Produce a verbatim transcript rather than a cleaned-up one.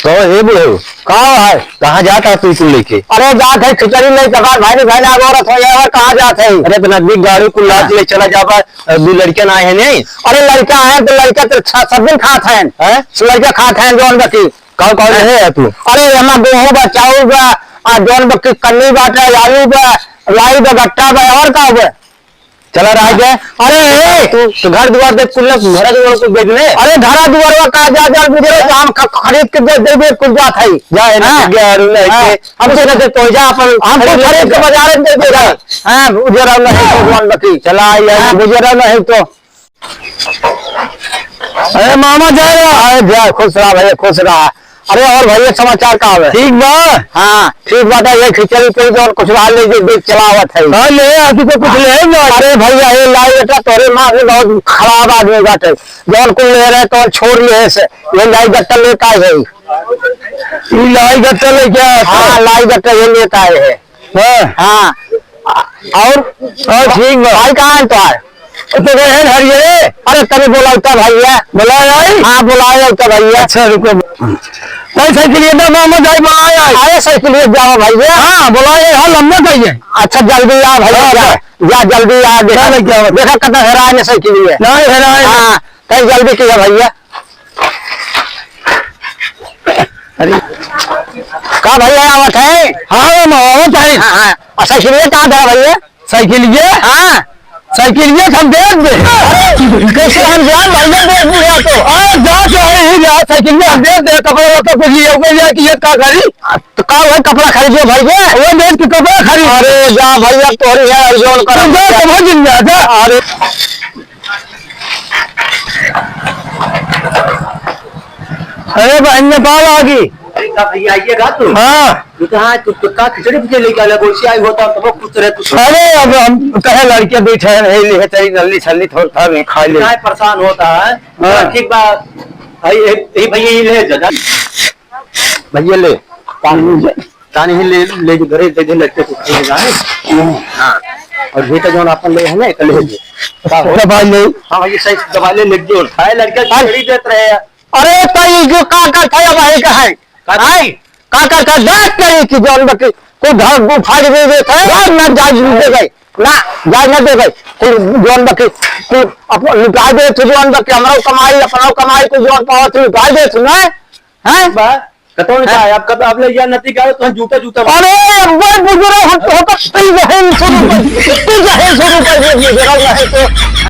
तो हे बुढ़ऊ, का है? कहाँ जात है तू कुल लेके? अरे जात है खिचड़ी लेके, बार भाई ने भाई ने आगो रथ हो जाए, और कहाँ जात है? अरे तो नजदीक गाड़ी कुल लाद हाँ। ले चला जाबा, दू लड़कियाँ ना आए हैं नहीं? अरे लड़का है तो लड़का तो छ-, सब दिन खात हैं। हैं? लड़का खात हैं जौन बकी। कौन कौन हैं? है तू? अरे एमा गेहूं बा, चाउर बा, आ जौन बकी कन्नी बाटे, आलू बा, लाई बा, गट्टा बा, और का बा? चला रहा है। अरे, ए! तू, तू घर दुआर देख, कुल ना घरा दुआर को बेच ले। अरे, घरा दुआरवा का जा, जा, बुझे, हाँ? तो हम ख-, खरीद के दे, दे, दे, कुल जात है। जा, है ना, हाँ? ठीक है, अरुण, है हाँ। के, हम तो ना दे, तो जा, अपन हम तो खरीद खरीद के ले। बाजार में दे देगा। हाँ, बुझे रहो नहीं तो, भगवान बकी। चला, यार, हाँ। बुझे रहो नहीं तो। अरे मामा, जय हो। अरे जय, खुश रहा भैया, खुश रहा। अरे और भैया, समाचार का हवे? ठीक बा। हाँ, ठीक बाटे, ये खिचड़ी उचड़ी तो और कुछ रहा ले, जो देख चलावत है। हाँ, ले, अभी तो कुछ ले ना। अरे भैया, ये लाई बेटा, तोरे माँ भी बहुत खराब आदमी बाटे। जौन कुल ले रहे, तो छोड़ ले से। ये लाई गट्टा लेता है। ये लाई गट्टा लेके आया था? हाँ, लाई गट्टा ये लेता है। हाँ। हाँ। और? और ठीक बा। भाई कहाँ है तोहार? वो तो गए हैं घर ये। अरे तनी बोलावता भैया। बोलाए आई? हाँ, बोलाए आवता भैया। अच्छा, रुको। भाई साइकिल ये दे, मामा जाई बोलाए आई। अरे साइकिल ये जाओ भैया। हाँ, बोलाए आई, हाँ, लम्बा चाहिए। अच्छा, जल्दी आ भैया, हाँ, जा। हाँ। जा, जल्दी आ, देखा। ना, ना, क्या बात? देखा, कतना हेराए ने साइकिल ये। ना, हेराए। हाँ, तनी जल्दी किया भैया। अरे। का भैया आवत है? हाँ, हम आवत है। हाँ, हाँ। और साइकिलिया कहाँ धरा भैया? साइकिलिया? हाँ। साइकिलिया हम दे दे। अरे, कैसे हम जान भैया दे दिया तो? हाँ, जा तो है ही जा, साइकिलिया हम दे दे, कपड़ा लत्ता कुछ लिया, वो लिया कि ये का करी? तो का वही कपड़ा खरीदियो भैया? वो देख के कपड़ा खरीद। अरे, जा भैया, तोरी है, जौन कर। तू जा, समझ में आ जा। अरे। अरे बहन, नेपाल आ गई। अरे का भैया, आइएगा तू? हाँ। तू तो हाँ, तू तो का खिचड़ी पिचड़ी लेके आला, गोसी आई होता, तब कुछ रहे तू। अरे अब हम कहे लड़के बैठे हैं, यही ले तेरी नल्ली छल्ली थोड़ा था, नहीं खा ले। काय परेशान होता है? हाँ। ठीक बा। भाई, ए, ए, भैया, ये ले जा, जा। भैया ले। पानी। तानी ही ले, ले जो घरे दे दे लड़के को खाई ना। हाँ। और बेटा जौन आपन ले है ना, एक ले दे। का हो? दवाई ले। हाँ, ये सही दवाई ले, ले जो। खाए लड़के अरे। खिचड़ी देत रहे हैं। अरे, तो ये जो का करत है, भाई का है? का हैं? का करत है? देख नहीं कि जौन बकी, कोई घर उठाड़ दे देत है, ना जाए दे गए, ना जाए ना दे गए। कोई जौन बकी, कोई अपन लुटाए देत है, जौन बकी, हमरो कमाई, अपनो कमाई, कोई जौन पावत लुटाए देत है, ना? हैं? बा, कतौन का हैं? है? अब कब, अब ले जा नती का, तो हम जूता, जूता अरे, वो बुजुर्ग हम तो, हम तो पी रहे हैं शुरू कर, पी रहे हैं शुरू कर, ये बुजुर्ग है तो।